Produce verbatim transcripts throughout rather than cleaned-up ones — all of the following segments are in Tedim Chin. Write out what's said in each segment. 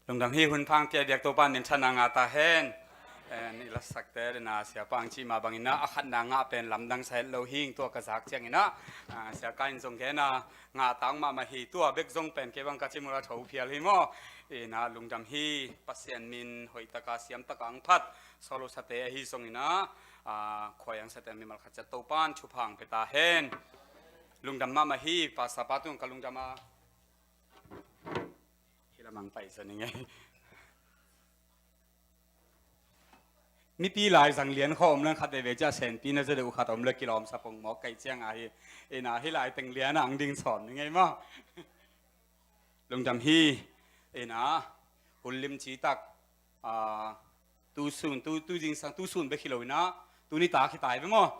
Lungdam hi. Hun pha hong pia biak Topa in minthanna ngah ta hen. En, i lasakte dena siapa hong cih mah bangin ah, a khatna ngah pen lamdang sa het lo hi. Tua ka zak ciangin ah, ah, siapa in zong gen a, ngah ta mahmah hi. Tua bek zong pen kei bang ka cimawh a tho phial hi maw. Ina lungdam hi. Pasian min hoihtaka siamtaka hong phat solo sate ahi zongin ah, ah, khuaiang sate mimal khat ciat Topa in thupha hong pia ta hen. Lungdam mahmah hi. Pastor pa tung ka lungdam a. Hi lamang paisa ning ei. Mipi lai zang lian khawm leng khat veve cia senpi na zia deuh khat om le kilawm sa pong mawk kai ciang ahi. Ina hi lai teng lian ang ding sawm ning ei maw. Lungdam hi. Ina hun lim citak, ah, tu sun, tu, tu zingsang, tu sun bek hi lo ina, tuni tak hi tai ve maw.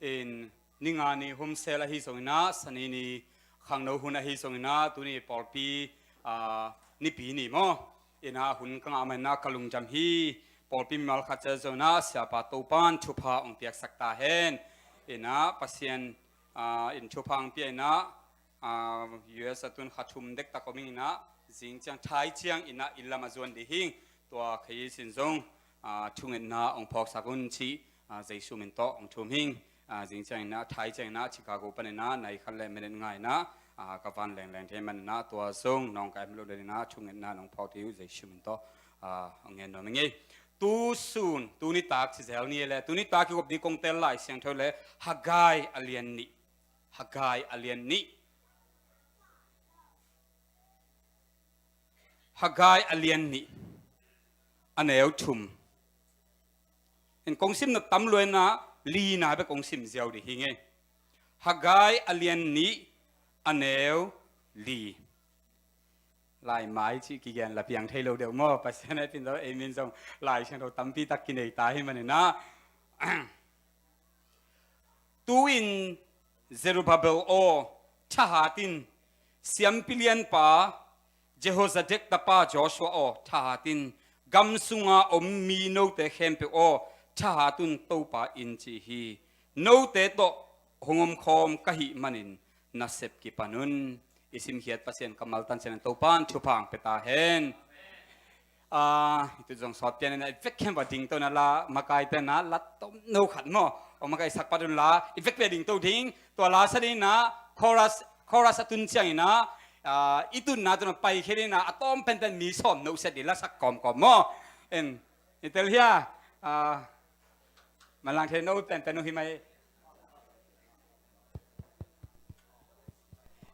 In, ni nga ni home cell ahi zongin ah, sani ni khangno hun ahi zongin ah, tuni pawlpi, ah, nipi ni maw. Ina hun ka ngah manin ah ka lungdam hi. Pawlpi mimal khat ciat zongin ah, siapa Topa in thupha hong piaksak ta hen. Ina Pasian, ah, in thupha hong pia ina, ah, U S a tun kha thum dektak om ing ina, zing ciang thai ciang ina inn lam a zuan dih hing. Tua kha i sin zong, ah, thungetna hong phawksak un cih, ah, Jesu min tawh hong thum hing. Ah, zing ciang ina thai ciang ina Chicago pan ina nai khat le minute nga ina, ah, ka van lengleng thei man ina tua zong nawngkai milo den ina thungetna hong phawk dih uh Jesu min tawh, ah, hong ngen nuam ing ei. Tu sun, tuni tak ci zel ni le, tuni tak i gop ding kong tel Lai Siangtho le, Haggai a lian nih. Haggai a lian nih. Haggai a lian nih, a neu thum. In kong simna tam lua ina, lina bek kong sim ziau dih hing ei. Haggai a lian nih, a neu li. Lai mai cih kigen la piang thei lo deuh maw. Pasian a pin lo ei min zong Lai Siangtho tampi tak kinei ta hi manin ah. Tu-in Zerubbabel aw, thahat in. Siampi lianpa Jehozadak tapa Joshua aw, thahat in. Gam sunga om mi note khempeuh aw, thahat un, Topa in ci hi. Note tawh hong omkhawm ka hih manin nasep kipan un. I simkhiat Pasian kammal tan ciangin Topa in thupha hong pia ta hen. Ah, i tut zong sawt pian ina i vek khem va dingto ina la makaite ina la tomno khat maw. Ong makai sak pat un la i vek pia dingto ding. Tua la sa ding ina chorus, chorus a tun ciang ina, ah, i tutna tun a paikhia ding ina a tawm penpen mi sawm no set ding la sak kawmkawm maw. En, i tel hia. Ah, manlang thei no penpen uh hi mai.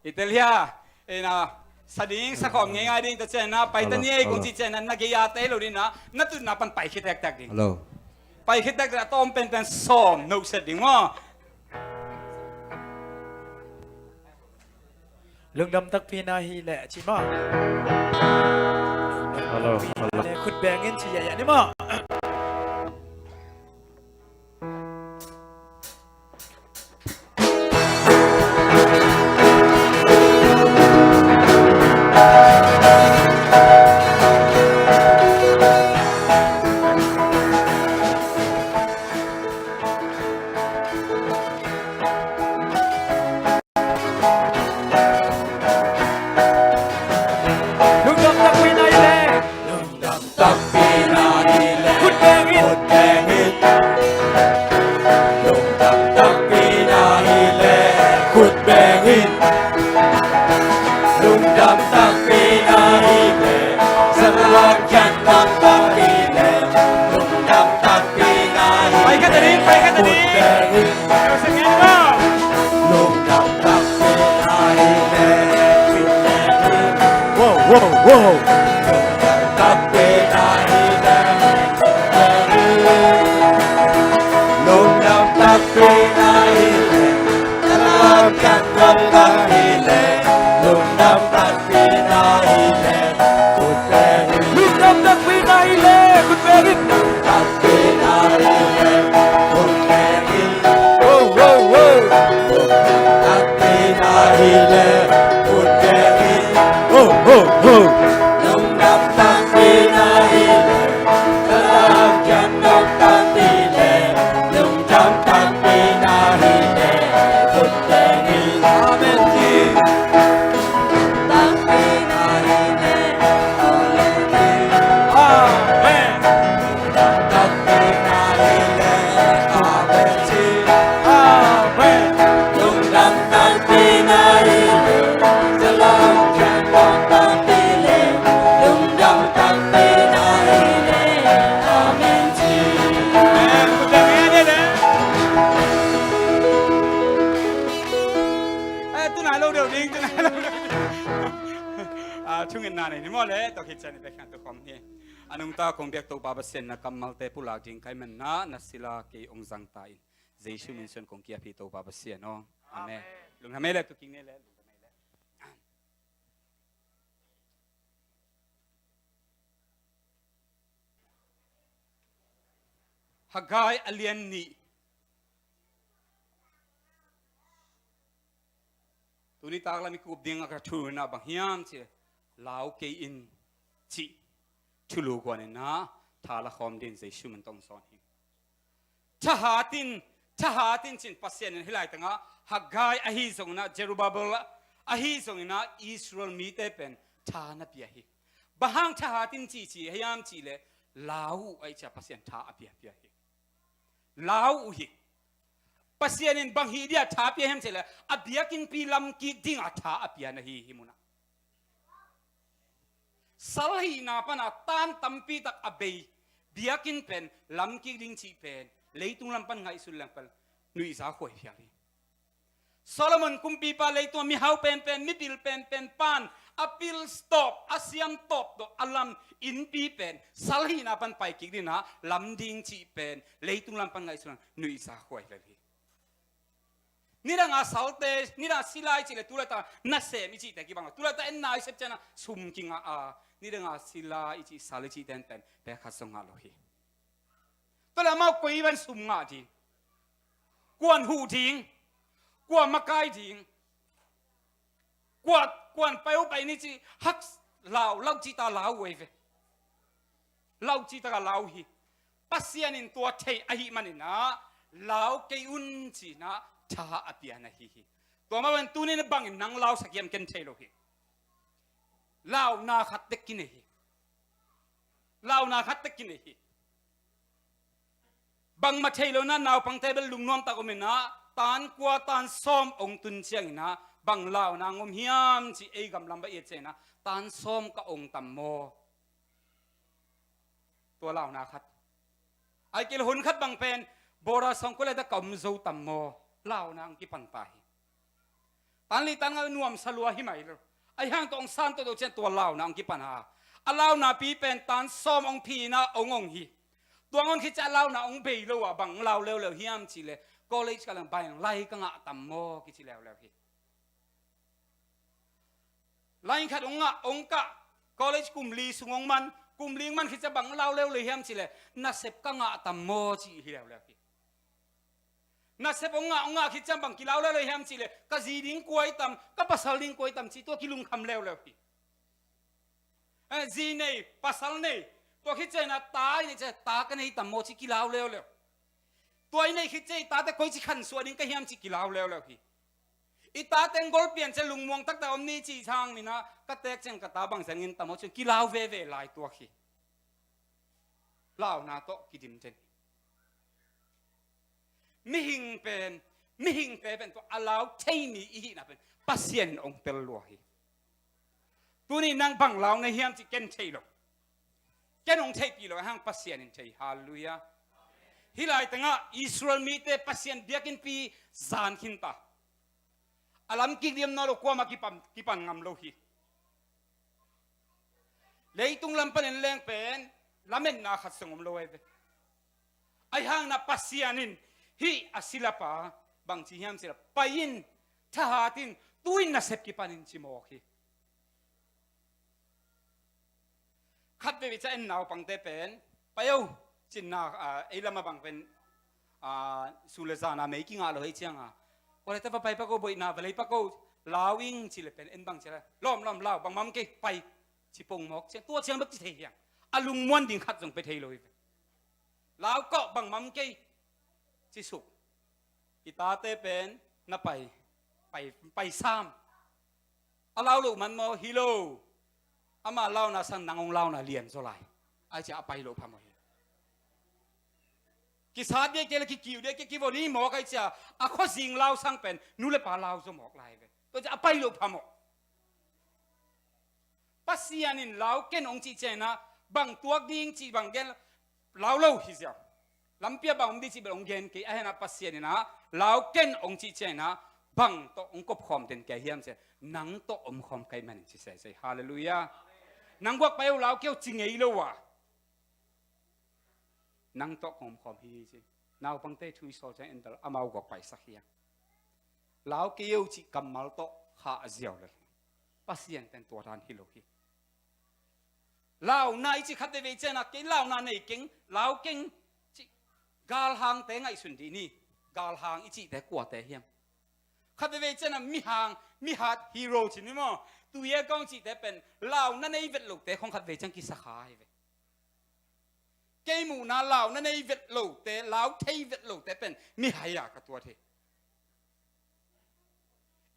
I tel hia, ina, sa ding, sa khawm ngeingai ding, ta cian ina, pai ta ni ei, kong ci cian ina, na gei a tei lo ding ina, na tutna pan pai khit tektek ding. Hello. Pai khit tektek, a tawm penpen sawm no set ding maw. Lungdam takpi na hi leh, ci maw. Hello, hello. Khut beng in ci ya ya ni maw. Lungdam takpi na hi leh. Lungdam takpi na hi leh. Khut beng in. Khut beng in. Lungdam takpi na hi leh. Khut beng in. Lungdam takpi na hi leh. Sa lam kiang takpi leh. Lungdam takpi na hi leh. Pai khat a ding, pai khat a ding. Khut beng in. Lungdam takpi na hi leh. Wow, wow, wow. Lungdam takpi na hi leh. Lungdam takpi na hi leh. Lungdam takpi na hi leh. Lungdam takpi na hi leh. Khut beng in. Lungdam takpi na hi leh. Khut beng in. Lungdam takpi na hi leh. Khut beng in. Wow, wow, wow. Lungdam takpi na hi leh. Khut beng in. Wow, wow, wow. Lungdam takpi na hi leh. Lungdam takpi leh. Lungdam takpi na hi leh. Khut beng in. Amen. Takpi na hi leh. A, thungetna nei ni maw le, tua khit ciang i bek khan tu khawm hi. A nungta kong biak Topa Pasian, na kammalte pulak ding ka hih manin na sila kei hong zang ta in. Jesu min suang kong ki-ap hi Topa Pasian aw. Amen. Amen. Lungdam ei le, tu kik ni le, lungdam ei le. Haggai a lian nih. Tuni taklam i kup ding a ka thu in ah bang hiam cih leh, lau kei in cih thulu guan in ah tha la khawm ding Jesu min tawh hong sawn hi. Thahat in, thahat in ci-in Pasian in hih laitangah Haggai ahi zongin ah, Zerubbabel ahi zongin ah, Israel mite pen tha na pia hi. Bang hang thahat in ci, ci hiam cih leh, lau uh ahih ciang Pasian tha a pia, pia hi. Lau uh hi. Pasian in bang hih dia tha pia hiam cih leh, a biakinnpi lam kik dingah tha a pia na hi, hih munah. Sal hihna pana tan tampi tak a bei biakinn pen lam kik ding cih pen leitung lam pan ngaihsun leng pen nuihza khuai phial hi. Solomon kumpipa leitung a mihau penpen, mipil penpen pan a pil tawp, a siam tawp tawh a lam innpi pen sal hihna pan pai kik dingin ah lam ding cih pen leitung lam pan ngaihsun leng nuihza khuai lel hi. Nidang a salte, nidang a sila i cih leh tu laitak nasem i cihte kibang lo. Tu laitak enna i sep ciangin ah sum kingah a, nidang a sila i cih, sal i cih tenpen pek khat zong ngah lo hi. Tua leh amau koi van sum ngah ding, kuan huh ding, kua makai ding, kua, kuan pai uh pai ni ci hak lau, lau cih ta lau uh ei ve. Lau cih ta ka lau hi. Pasian in tua thei ahih manin ah lau kei un ci-in ah tha a pia na hi hi. Tua mah bangin tuni in bangin nang lausak hiam ken thei lo hi. Launa khat tek kinei hi. Launa khat tek kinei hi. Bangmah thei lo-in ah naupangte bel lungnuam tak om in ah, tan kua tan sawm hong tun ciangin ah bang launa hong om hiam ci ei gamlam bang i et ciangin ah tan sawm ka ong tam maw? Tua launa khat. Ahih kei leh hun khat bang pen bora sawng kua le dak ka om zo tam maw? Launa hong kipan ta hi. Tan li tan nga nuamsa lua hi mai lo. Ahih hang tua hong san toto ciang tua launa hong kipan a, a launapi pen tan sawm hong phi-in ah hong ong hi. Tua hong ong khit ciang a launa hong bei lo a, bang lau leuleu hiam cih leh, college ka leng bang lai ka ngah tam maw kici leuleu hi. Line khat hong ngah, hong kah, college kum li sung hong man, kum li hong man khit ciang bang lau leuleu hiam cih leh, nasep ka ngah tam maw ci hi leuleu hi. Nasep hong ngah, hong ngah khit ciang bang kilau leuleu hiam cih leh, ka zi ding kua hi tam, ka pasal ding kua hi tam ci tua kilungkham leuleu hi. Eh, zi nei, pasal nei, tua khit ciang ah ta i neih ciang ta ka nei tam maw ci kilau leuleu. Tua i neih khit ciang i tate koici khansuah ding ka hiam ci kilau leuleu hi. I tate hong golpian ciang lungmuang taktak om ni cih hangin ah ka teek ciang ka ta bangzah ding tam maw ci kilau veve lai tuak hi. Launa tawh kidim den hi. Mihing pen, mihingte pen tua a lau thei mi i hihna pen Pasian in hong tel lua hi. Tuni nang bang lau na hiam cih ken thei lo. Ken hong theihpih lo, ahih hang Pasian in thei. Halleluiah. Hih laitangah Israel mite Pasian biakinnpi zan khin ta. A lam kik diam nawn lo, kuamah kipan, kipan ngam lo hi. Leitung lam panin leng pen lametna khat zong om lo ahi ve. Ahih hang na Pasian in hih a silapa bangci hiam cih leh, pai in, thahat in, tu-in nasep kipan in ci mawk hi. Khat veve ciang en naupangte pen, pai o, cinna, ah, ei lamah bang pen, ah, sun le zana mei kingah lo hi cianga, kua le ta va pai pak o, boihna va lei pak o, lau ing ci le pen en bang ci le, lawm lawm lau, bangmah om kei, pai, ci pong mawk ciang, tua ciang bek ci thei hiang. A lungmuan ding khat zong pia thei lo hi ve. Lau kawh, bangmah om kei, ci suk. I tate pen na pai, pai, pai sam. A lau loh man maw? Hi lo. Ama launa sang nang hong launa lian zaw lai. Ahih ciang a pai loh phamawh hi. Kisat ding kei le kikiu ding kei, kivo ni mawk ahih ciang a khuazing lau sang pen nu le pa lau zaw mawk lai ve. Tua ciang a pai loh phamawh. Pasian in lau ken hong cih ciangin ah bang tuak ding cih bang gen, lau lo hi ziau. Lampi ah bang om ding cih bel hong gen kei, ahih hang Pasian in ah lau ken hong cih ciangin ah bang tawh hong kopkhawm den kei hiam ci a, nang tawh omkhawm ka hih manin ci sese. Halleluiah. Nang guak pai o, lau kei o ci ngei lo a, nang tawh kong omkhawm hi ci. Naupangte thu i sawl ciang en ta la, amau guak paisak hi a, lau kei o cih kammal tawh khah a ziau lel. Pasian pen tua dan hi lo hi. Launa i cih khat veivei ciangin ah, kei launa nei keng, lau keng cih, galhangte ngaihsun dih ni. Galhang i cihte kuate hiam? Khat veivei ciangin ah mihang, mihat, hero ci ni maw, tu ye kong cihte pen launa nei vet lote khong khat vei ciang kisakha hi ve. Kei muhna launa nei vet lote, lau thei vet lote pen mihai a ka tuat hi.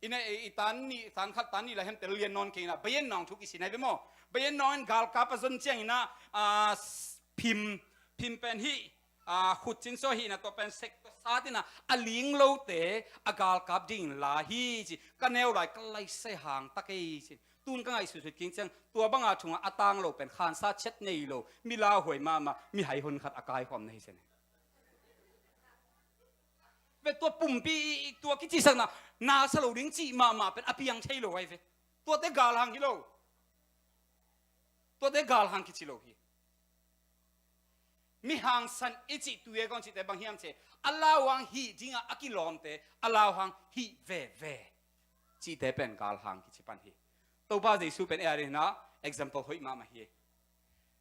I ne, i tan nih, tan khat, tan nih la hem tel lian nawn kei ina, Bayan Naung thu kisin ai ve maw. Bayan Naung in galkap a zon ciang ina, a, s-, phim, phim pen hih, a, khut cin so hih ina, tua pen sek tua sat ina, a ling lote a galkap ding la hi ci. Ka neu lai ka lai sai hang ta kei ci. Tun ka ngaihsut sut king ciang, tua banga thunga a tang lo pen khansa chet nei lo, mi lauhuai mahmah, mihai hon khat a kaikhawm na hi sen. Ve, tua pumpi i, i, tua kicihsakna, na sa lo ding cih mahmah pen a piang thei lo ai ve. Tuate galhang hi lo. Tuate galhang kici lo hi. Mihang san i cih tu ye kong cihte bang hiam ci a, a lauhang hih dingah a kilawmte, a lauhang hih veve cihte pen galhang kici pan hi. Topa Jesu pen e a ding ina example hoih mahmah hi.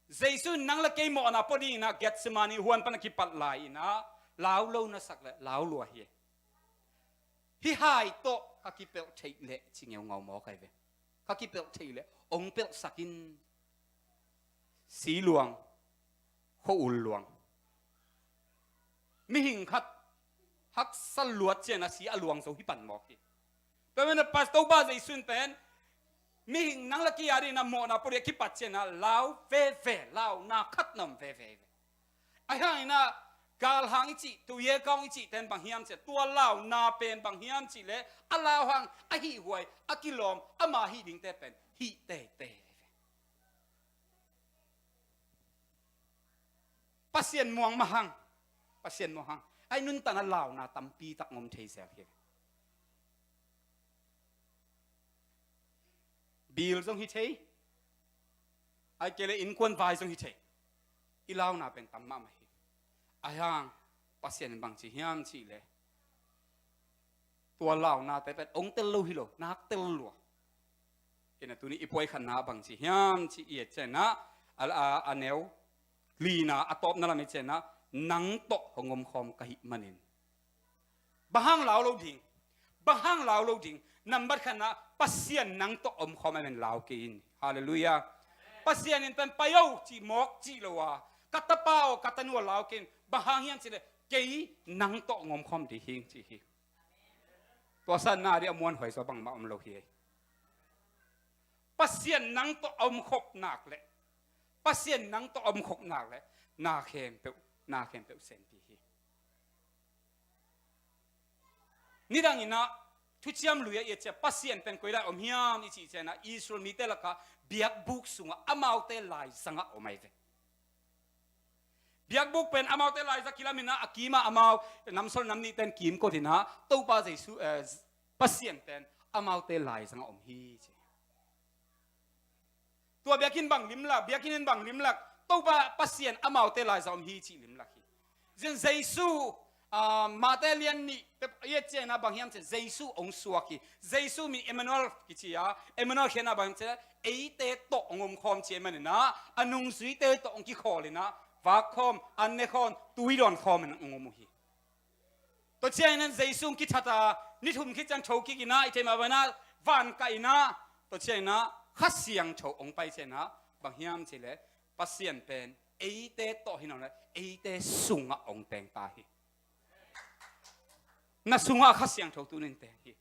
Jesu in nang le kei mawhna pua ding ina Gethsemane huan pan a kipat lai ina, lau lo na sak le lau lua hi. Hih hai tawh ka kipelh theih leh ci ngeungau mawk ai ve. Ka kipelh theih leh ong pelhsak in. Si luang, khua-ul luang. Mihing khat haksa luat ciang a si a luang zo hi pan mawk hi. Tua manin a Topa Jesu in pen mihing nang le kei a ding ina mawhna pua ding a kipat ciang a lau veve, launa khat na om veve ve. Ahi hang ina galhang i cih, tu ye kong i cih ten bang hiam ci a, tua launa pen bang hiam cih leh a lauhang, a hihhuai, a kilawm, ama hih dingte pen hih teitei ve. Pasian muang mah hang, Pasian muang hang, ai nuntakna launa tampi tak ngom thei zel hi. Bill zong hi thei, ai kei le innkuan vai zong hi thei. I launa pen tam mahmah hi. Ahi hang Pasian in bang ci hiam cih leh, tua launate pen ong tel lo hi lo, nak tel lua. Ina tuni i puai khatna bang ci hiam cih i et ciang a, a, a, a neu lina a tawpna lam i et ciang a, nang tawh hong omkhawm ka hih manin. Bang hang lau lo ding? Bang hang lau lo ding? Nambat khatna, Pasian nang tawh omkhawm a nen lau kei in. Halleluiah. Pasian in pen pai o cih mawk cih lo a, ka tapa aw, ka tanu aw lau kei in. Bang hang hiam cih leh kei nang tawh hong omkhawm ding hing ci hi. Tua sanna dih a muanhuai zaw bangmah om lo hi. Pasian nang tawh a omkhop nak leh, Pasian nang tawh a omkhop nak leh, na khempeuh, na khempeuh senpi hi. Nidang ina Thuciam Lui ah i et ciang Pasian pen koi lai om hiam i cih ciang a, Israel mite lakah biakbuk sungah amaute laizangah om ai ve. Biakbuk pen amaute laizang kilam ina, a kimah amau namsol namnihten kimkot ina, Topa Jesu, eh, Pasian pen amaute laizangah om hi ci. Tua biakinn bang limlak, biakinn in bang limlak, Topa Pasian amaute laizang om hi cih limlak hi. Zin Jesu, ah, Mate lian nih, i et ciang a bang hiam cih leh Jesu hong suak hi. Jesu min Emmanuel kici a, Emmanuel khiatna bang hiam cih leh eite tawh hong omkhawm cih manin a, a nungzuite tawh hong kikhawl ina, vak khawm, an ne khawm, tui dawn khawm in hong om uh hi. Tua ciangin Jesu hong kithat a, ni thum khit ciang thokik ina, i theih mah bangin a van kah ina, tua ciangin a Kha Siangtho hong pai ciangin a, bang hiam cih leh Pasian pen eite tawh hi nawn leh eite sungah hong teng ta hi. Na sungah Kha Siangtho tuni in teng hi.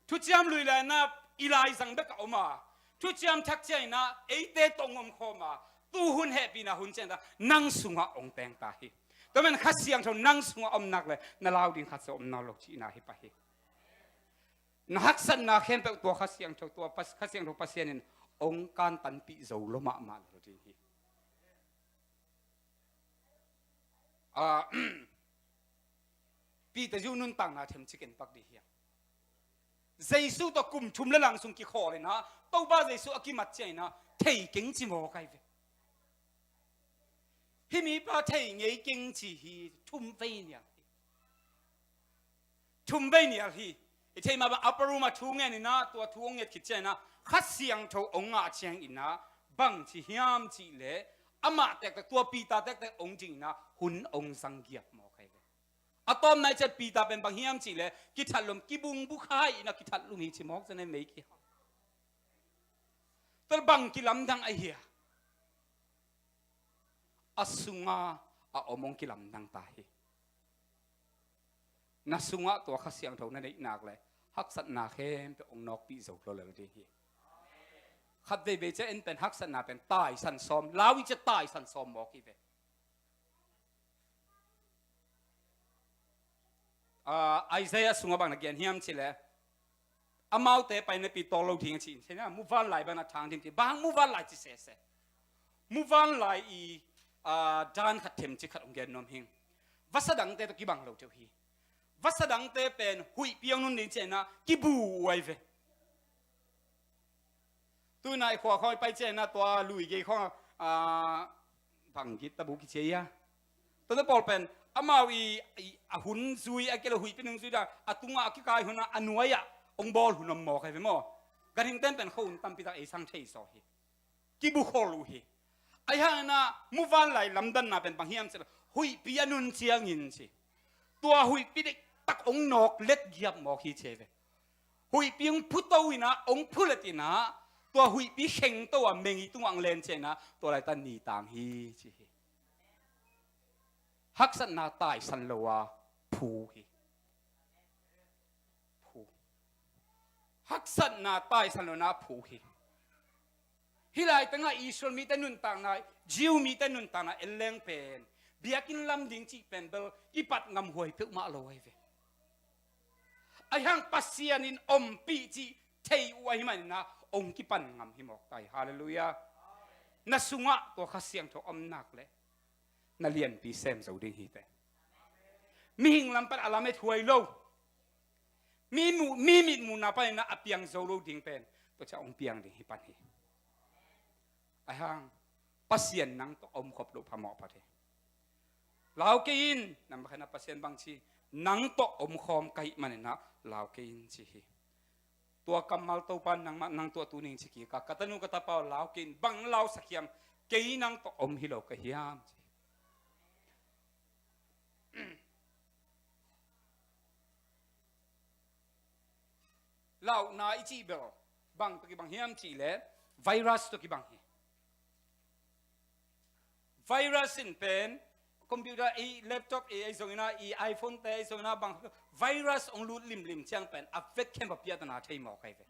Thuciam Lui lai-in a i laizang bek a om a, Thuciam Thak ciangin a eite tawh hong omkhawm a, tu hun hehpihna hun ciangin a nang sungah hong teng ta hi. Tua manin Kha Siangtho nang sungah om nak leh na lau ding khat zong om nawn lo cihna hi pah hi. Na haksatna khempeuh tua Kha Siangtho, tua Pas-, Kha Siangtho Pasian in hong kantanpih zo lua mahmah lo ding hi. Ah, Peter Yu nuntakna themcik en pak dih hiam? Jesu tawh kum thum le lang sung kikhawl inah, Topa Jesu a kimat ciang inah thei keng ci mawk ahi ve. Hih mipa thei ngei keng ci hi. Thum vei nial hi. Thum vei nial hi. I theih mah bang upper room ah thu ngen inah, tua thu hong nget khit ciang inah Kha Siangtho hong ngah ciang inah bang ci hiam cih leh, amah tektek, tua Peter tektek hong ding inah hun hong zang giap mawk ahi ve. A tawpna i ciat Peter pen bang hiam cih leh kithatlum, kibungbu khai inah kithatlum hi ci mawk ciang inah mei kihau. Tua bang kilamdang ahi a, a sunga a om hong kilamdang ta hi. Na sungah tua Kha Siangtho na neih nak leh haksatna khempeuh hong nawkpih zo lo lel ding hi. Khat veivei ciah en pen haksatna pen taisan sawm, lau i ciah taisan sawm mawk hi ve. Ah, Isaiah sungah bang na gen hiam cih leh, amaute painapi tawl lo ding a ci in, muvanlai bang na thang ding ci, bang muvanlai ci sese. Muvanlai i, ah, dan khat themcik khat hong gen nuam hing. Vasa dangte tawh kibang lo teuh hi. Vasa dangte pen huihpi hong nun ding ciah inah kibu uh ahi ve. Tunai khua khawng i pai ciang inah tua lui gei khawng, ah, bang git tabu kici a. Tuate pawl pen amau i, i, a hun zui a, kei lo huihpi nung zui dan a tungah a kikai hun ah a nuai ah hong bawl hun om mawk ahi ve maw. Ganhing ten pen khuahun tampi tak ei sang thei zaw hi. Kibukhol uh hi. Ahi hang inah muvanlai lamdanna pen bang hiam cih leh, huihpi a nun ciangin ci, tua huihpi deihtak hong nawk let giap mawk hi ci ahi ve. Huihpi hong phuto inah, hong phulet inah, tua huihpi khengto a meng i tungah hong len ciang inah tua laitak ni tang hi ci hi. Haksatna taisan lo a phu hi. Phu. Haksatna taisan lo na phu hi. Hih lai tengah Israel mite nuntakna, Jew mite nuntakna en leng pen biakinn lam ding cih pen bel kipat ngam huai peuhmah lo ahi ve. Ahi hang Pasian in ompih cih thei uh ahi manin ah hong kipan ngam hi mawk ta hi. Halleluiah. Na sungah tua Kha Siangtho om nak leh na lianpi sem zo ding hi teh. Mihing lam pan a lamet huai lo. Mi mu, mi mitmuhna panin ah a piang zo lo ding pen tua ciang hong piang ding hi pan hi. Ahi hang Pasian nang tawh a om khop loh phamawh phat hi. Lau kei in, nambat khatna Pasian bang ci, nang tawh om khawm ka hih manin ah lau kei in ci hi. Tua kammal Topa nangmah nang tuah tu ning ci kik a, ka tanu ka tapa aw, lau kei in, bang lausak hiam, kei nang tawh om hi lo ka hiam ci. Lauhna i cih bel bang tawh kibang hiam cih leh virus tawh kibang hi. Virus in pen computer ei, laptop ei, ei zongin ah, i iPhone te ei zongin ah bang virus hong lut limlim ciang pen a vek khempeuh piahtana thei mawk ahi ve.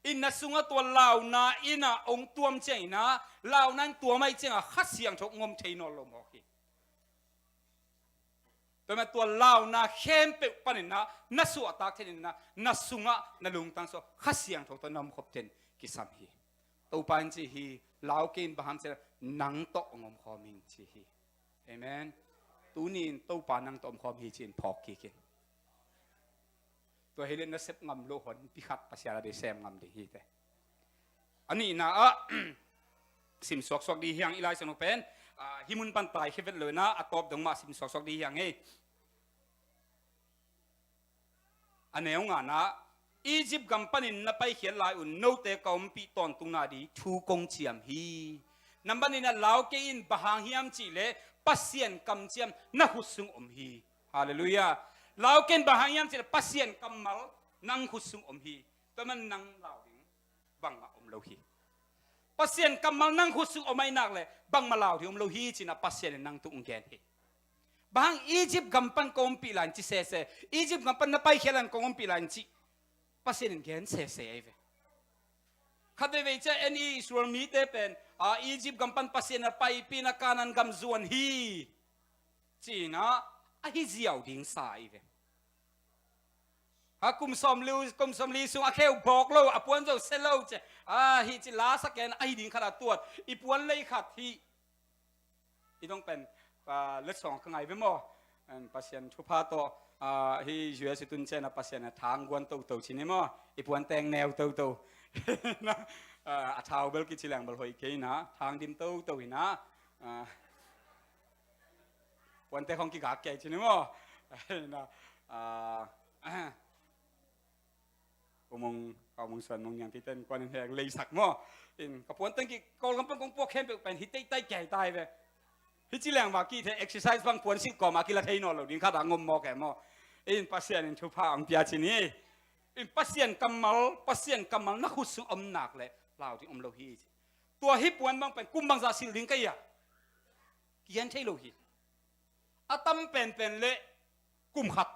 In na sungah tua lauhna in ah hong tuam ciangin ah, lauhna in tuam ahih ciangah Kha Siangtho hong om thei nawn lo mawk hi. Tua mah tua lauhna khempeuh panin ah na suahtak theih in ah, na sungah na lungtang sungah Kha Siangtho tawh na om khop theih in kisam hi. Topa in ci hi, lau kei in, bang hiam cih leh nang tawh hong om khawm ing ci hi. Amen. Tuni in Topa nang tawh om khawm hi ci-in phawk kik in. Tua hi leh na sep ngam loh honpi khat Pasian a deih sem ngam ding hi teh. A nihna ah sim suaksuak ding hi hang, i Lai Siangtho pen, ah, hih mun pan taikhia vet lo in ah a tawp dong mah sim suaksuak ding hi hang ei. A neu ngana ah, Egypt gam panin na paikhiat lai un note ka ompih tawntungna ding thu kong ciam hi. Nambat nihna, lau kei in, bang hang hiam cih leh Pasian kamciam na khut sung om hi. Halleluiah. Lau kei in, bang hang hiam cih leh Pasian kammal nang khut sung om hi. Tua man nang lau ding bangmah om lo hi. Pasian kammal nang khut sung om ahih nak leh bangmah lau ding om lo hi ci-in ah Pasian in nang tung gen hi. Bang hang, Egypt gam pan kong ompih lai in ci sese, Egypt gam pan na paikhiat lai in kong ompih lai in ci, Pasian in gen sese ahi ve. Khat veivei ciah en, i Israel mite pen, a, Egypt gam pan Pasian a paipih in ah Canaan gam zuan hi ci-in ah a hi ziau ding sa ahi ve. A kum sawmli, kum sawmli sung a kheu bawk lo, a puan zo se lo ci, a, hih ci la sa ken, a hi ding khat a tuat, i puan lei khat hi. I dong pen, a, letsong ka ngai ve maw? Em, Pasian thupha tawh, Ah, hi U S i tun ciang a Pasian a thang guan toto ci ni maw? I puanteng neu toto. Na, ah, a thau bel kici leng bel hoih kei na, thang dim toto hi na. Ah, puante khong kigak kei ci ni maw? Na, ah, U Mung, ka U Mung Suan Mung Niang titen kuan in hek leisak maw? In ka puanteng ki Kawlgam pan kong puak khempeuh pen hi teitei kei tai ve. Hi ci leng va ki the exercise bang puan silh kawma kila thei nawn lo ding khat a ngom maw ke maw? In Pasian in thupha ang pia ci ni. In Pasian kammal, Pasian kammal na khut sung om nak le lau ding om lo hi ci. Tua hi puan bang pen kum bangza silh ding ka ia. Kian thei lo hi. A tam penpen le kum khat.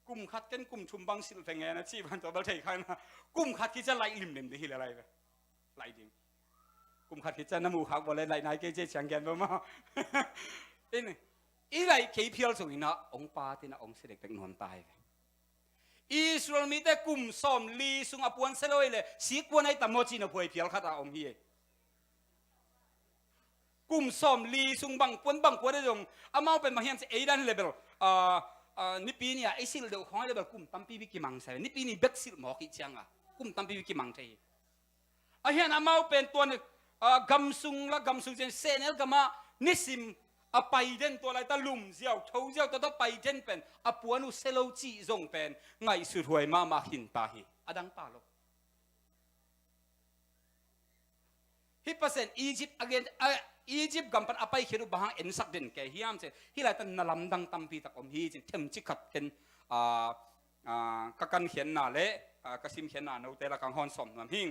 Kum khat ken kum thum bang silh ve ngen a ci van tua bel thei khan. Kum khat khi ca laih limlim ding hi le lai ve. Laih ding. Kum khat khi ca na mu khak baw le laih nai kei ci ciang gen baw maw? In, i laih kei phial sung in a ong pa tin a ong si dekdek nuam ta hi ve. Israel mite kum sawm li sung a puan sia lo hi le sik puan ai tam maw ci na phuai phial khat a om hi. Kum sawm li sung bang puan bang puan a zong amau pen bang hiam ci ei dan level, ah, ah, nipi ni a ei silh deuh khong a level kum tampi bi kimang sa nipi ni bek silh mawk hi ciang a kum tampi bi kimang thei hi. A hian amau pen tuan, ah, gam sung la gam sung cian sehnel gam a nisim a pai den tua lai ta lum ziau tho ziau tua ta pai den pen a puan uh sia lo cih zong pen ngaihsut huai mahmah khin ta hi a dang pa lo. Hi Pasian Egypt again, ah, Egypt gam pan a paikhiat uh bang hang ensak den kei hiam ci. Hi lai tan na lamdang tampi tak om hi cin themci khat ken, ah, ah, ka kankhiatna le, ah, ka simkhiatna note la kang hon sawm nuam hing.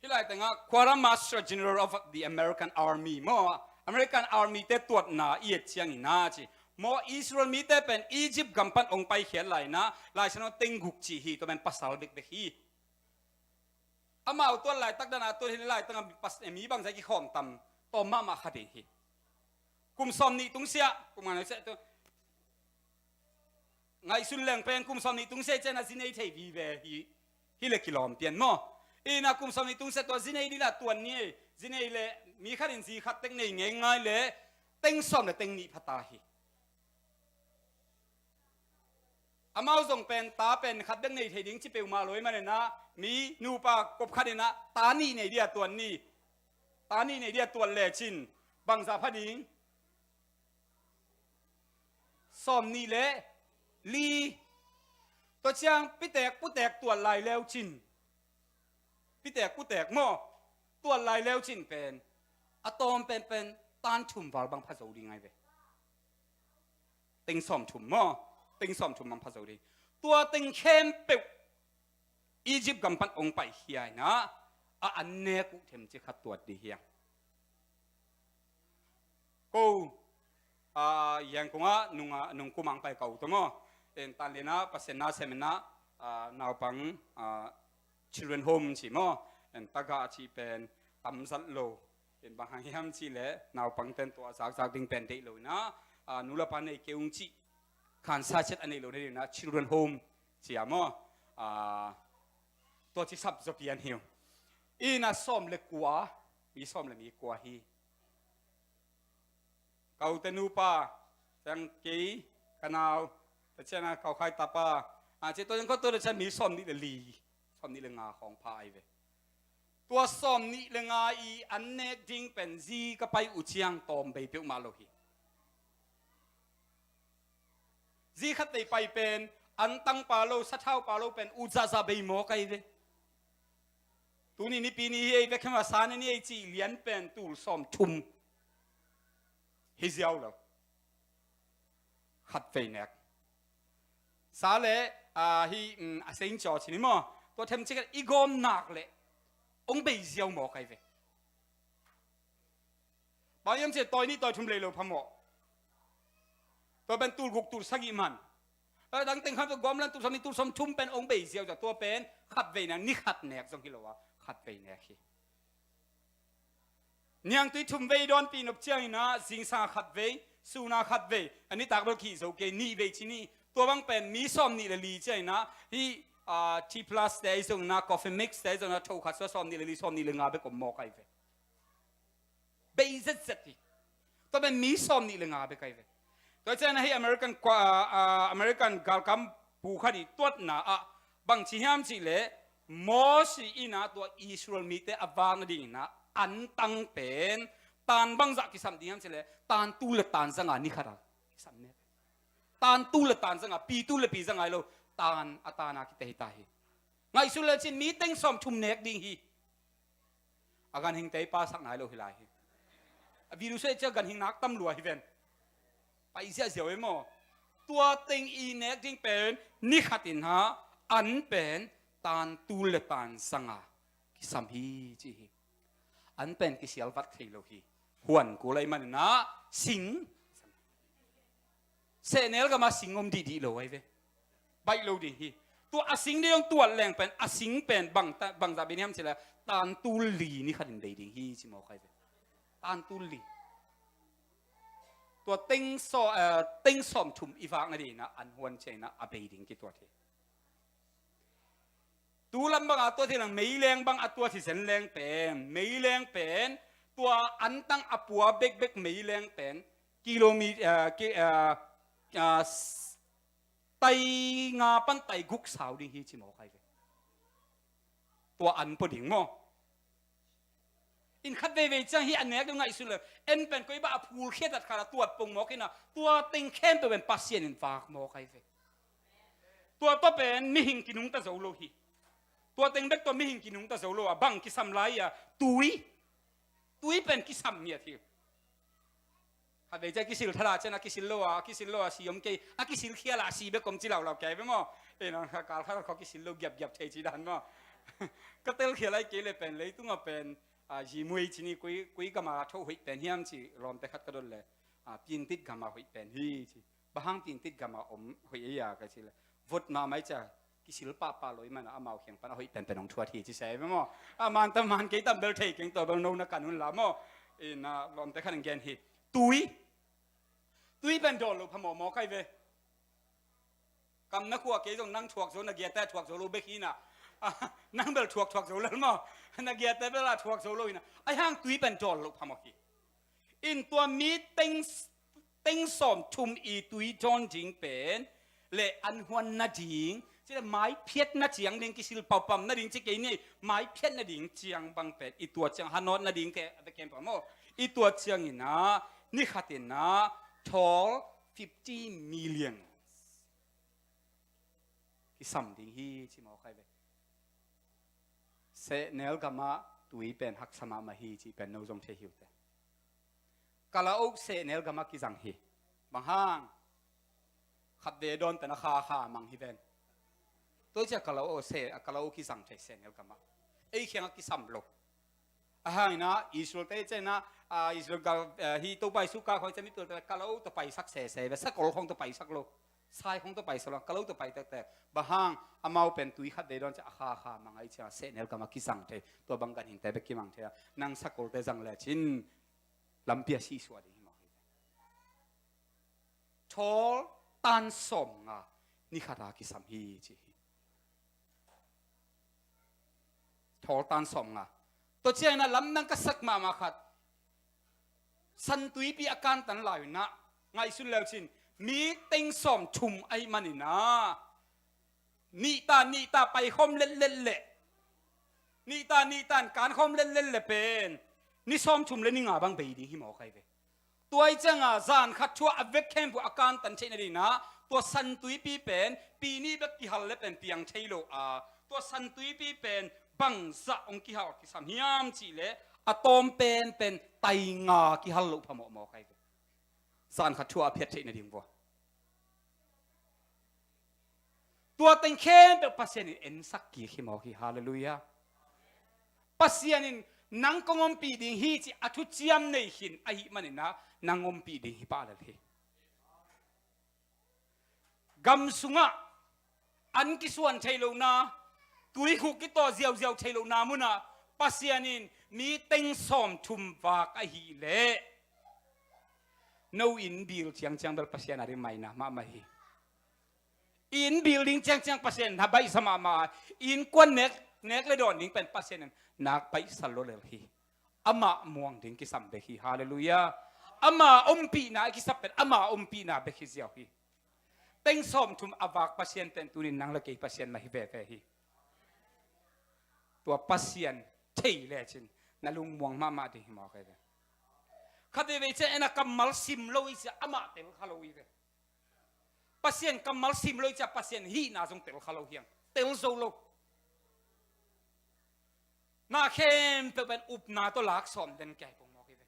Hi lai tengah Quartermaster General of the American Army maw, American Army te tuatna i et ciangin a ci. Maw Israel mite pen Egypt gam pan ong paikhiat lai na, Lai Siangtho teng guk ci hi, tua pen pasal bekbek hi. Amau tuan laitak dana tuan hi laitak a mi bangzai kikhawm tam tawm mahmah kha ding hi. Kum sawm nih tungsiah kum ngan siah tu ngaihsun leng pen kum sawm nih tungsiah cian a zi nei thei vive hi. Hi le kilawm pian maw? Ina kum sawm nih tungsiah tua zi nei dila tuan ni ei zi nei le mi khat in zi khat tek nei ngei ngai le teng sawm le teng nih phata hi. Amau zong pen ta pen khat bek nei thei ding ci peuhmah lo i manina mi nupa kop khat ina ta nih nei dia tuan ni. Ta nih nei dia tuan le cin bangza pha ding. Sawm nih le li. Tua ciang pitek putek tuan lai leu cin. Pitek putek maw tuan lai leu cin pen a tawm penpen tan thum val bang pha zo ding ngai ve. Teng sawm thum maw teng sawm thum bang pha zo ding. Tua teng khempeuh Egypt gam pan ong paikhiat ina a an nek uh themci khat tuat dih hiang. Ko a Yangon ah nung a nung kum ang pai ko to maw? En tan lena Pasian na semena a naupang a children home ci maw? En taga ci pen tamzat lo. En bang hang hiam ci le naupang ten tua zakzak ding pen deih lo na a nulapa nei keung ci khan sa chet a nei lo na ding na children home ci a maw? A tua ci sap zo pian hiu. Ina sawm le kua mi sawm le mi kua hi. Kau te nupa tang kei ka nau ta ciana kau khai tapa a ci tua cian kau tua ta cian mi sawm nih le li sawm nih le nga khawng pha ai ve. Tua sawm nih le nga i an nek ding pen zi ka pai uh ciang tawm bei peuhmah lo hi. Zi khat vei pai pen an tang pa lo sathau pa lo pen uh zahzah bei maw kai ve. Tuni nipi ni hi ei vek hema sa ni ei cih lian pen tul sawm thum hi ziau lo. Khat vei nek sa le a hi a seng caw cini maw? Tua them cikat i gawm nak le ong bei ziau maw kai ve. Bang hiam cia tawi nih tawi thum lei lo phamawh. Tua pen tul guk tul sagih man. Dang teng khan tua gawm lan tul sawm nih tul sawm thum pen ong bei ziau tua pen khat vei nek ni khat nek zong hi lo a khat vei nek hi. Niangtui thum vei dawnpi nop ciangin ah zingsang a khat vei suna khat vei a nitak bel khih zo kei nih vei ci nih. Tua bang pen mi sawm nih le li ciangin ah hi tea plus te ahi zongin ah coffee mix te ahi zongin ah tho khat sua sawm nih le li sawm nih le nga bek om mawk ahi ve. Bei zetzet hi. Tua pen mi sawm nih le nga bek ahi ve. Tua ciang a hi American kua, ah, American galkam pu khat i tuatna ah bang ci hiam cih leh Mosi in a tua Israel mite a vak nadingin a antang pen tan bangzah kisam ding hiam cih leh tan tul le tan zanga ni khat a kisam nek. Tan tul le tan zanga, pi tul le pi zanga hi lo, tan a tan a kite hi ta hi. Ngaihsun le cin mi teng sawm thum nek ding hi. A ganhingte i pasak nai lo hi lai hi. A video seh cia ganhing nak tam lua hi ven. Pai ziahziah e maw. Tua teng i nek ding pen ni khat in ha, an pen tan tul le tan zanga kisam hi ci hi. An pen kisial vat thei lo hi. Huan kul ahih manin a sing, sehnel gam a sing om dihdih lo ahi ve. Baih lo ding hi. Tua a sing ding dong tuat leng pen, a sing pen bang ta, bangzah bei hiam cih leh tan tul li ni khat in bei ding hi ci mawk ahi ve. Tan tul li. Tua teng saw, eh, teng sawm thum i vak nadingin a an huan ciangin a bei ding kituat hi. Tu lam bang a tuat hi lang, meileng bang a tuat hi zen leng pen, meileng pen, tua antang a pua bekbek meileng pen, kilometer, eh, ki, eh, eh, s-, tai nga pan tai guk sau ding hi ci mawk ahi ve. Tua an pua ding maw. In khat veivei ciang hi a nek deuh ngaihsun le, en pen koi bah a phul khiat at khat a tuat pong mawk in a, tua teng khempeuh pen Pasian in vak mawk ahi ve. Tua tua pen mihing kinungta zo lo hi. Tua teng bek tua mihing kinungta zo lo a, bang kisam lai a, tui. Tui pen kisam ngiat hi. Khat vei ciang kisil thala ciang a kisil lo a, a kisil lo a si om kei, a kisil khial a si bek om ci laulau kei ve maw. Ei nang kha kal khat khaw kisil lo giapgiap thei ci dan maw. Ka tel khial ai kei le pen leitung a pen, a, zi muei ci ni kui, kui gam a tho hoih pen hiam ci lawmte khat ka dot le, a, Piantit gam a hoih pen hi ci. Bang hang Piantit gam a om hoih ei a ka ci le. Vot mahmah ei cia kisil pahpah lo ahih man a amau kiang pan a hoih penpen hong thuat hi ci se ve maw. A man tam man kei tam bel thei keng tua bel no na kan un la maw. In, a, lawmte khat in gen hi. Tui. Tui pen dawl loh phamawh mawk ahi ve. Kam na khua kei zong nang thuak zo na giate thuak zo lo bek hi na. A, nang bel thuak thuak zo lel maw. Na giate bel a thuak zo lo hi na. Ahi hang tui pen dawl loh phamawh hi. In tua mi teng, teng sawm thum i tui dawn ding pen le an huan nading, ci le maiphiat na ciang ding kisil paupam nading ci kei ni, maiphiat nading ciang bang pen i tua ciang hanawt nading ke a bek kem pam aw. I tua ciang in a ni khat in a thawl fifty million kisam ding hi ci mawk ahi ve. Sehnel gam a tui pen haksa mahmah hi ci pen no zong thei hi uh te. Kalauk sehnel gam a kizang hi. Bang hang? Khat vei dawn pen a kha kha mang hi ven. Tua cia kalauk se, a kalauk kizang thei sehnel gam a. Ei khiang a kisam lo. A hang in a Israel te ciang in a, a, Israel gal, eh, hi Topa Jesu kal khong ciang mipil te kalauk tawh paisak sese ve, sakol khong tawh paisak lo. Sai khong tawh paisak lo, kalauk tawh pai tektek. Bang hang? Amau pen tui khat vei dawn ciang a kha kha mang a, ei ciang sehnel gam a kizang thei. Tua bang ganhingte bek kimang thei a. Nang sakolte zang le cin lampi a sihsuah ding hi mawk hi. Thawl tan sawm nga ni khat a kisam hi ci hi. Thawl tan sawm nga. Tua ciang in a lamdang ka sak mahmah khat. San tuipi a kantan lai un a ngaihsun leu cin mi teng sawm thum ahih man in a nihta nihta paikhawm letlet leh, nihta nihta in kankhawm letlet leh pen ni sawm thum le ni nga bang bei ding hi mawk ahi ve. Tua ih ciang a zan khat thu a a vek khempeuh a kantan theih nading in a tua san tuipi pen pi nih bek kihal le pen piang thei lo a, tua san tuipi pen bangzah hong kihal kisam hiam cih leh a tawm penpen tai nga kihal loh phamawh mawk ahi ve. Zan khat thu a a phiat theih nading vua. Tua teng khempeuh Pasian in ensak kik hi mawk hi. Halleluiah. Pasian in nang kong ompih ding hi ci a thuciam nei khin ahih man in a nang ompih ding hi pah lel hi. Gam sungah an kisuan thei lohna, tuikhuk kitawh ziauziau thei lohna munah Pasian in mi teng sawm thum vak ahih leh no inn bil ciangciang bel Pasian a ding maina mahmah hi. Inn bil ding ciangciang Pasian in na baihsa mahmah a, innkuan nek, nek le dawn ding pen Pasian in nak baihsa lua lel hi. Amah muang ding kisam bek hi. Halleluiah. Ama ompihna a kisap pen ama ompihna bek hi ziau hi. Teng sawmthum a vak Pasian pen tunin nang le kei Pasian mah hi veve hi. Tua Pasian thei lecin na lungmuang mahmah ding hi mawk hi ve. Khat veivei ciang en a kammal sim lo i cia amah tel kha lo i ve. Pasian kammal sim lo i cia Pasian hihna zong tel kha lo hiang. Tel zo lo. Na khempeuh pen upna tawh lak sawm den kia hi pong mawk hi ve.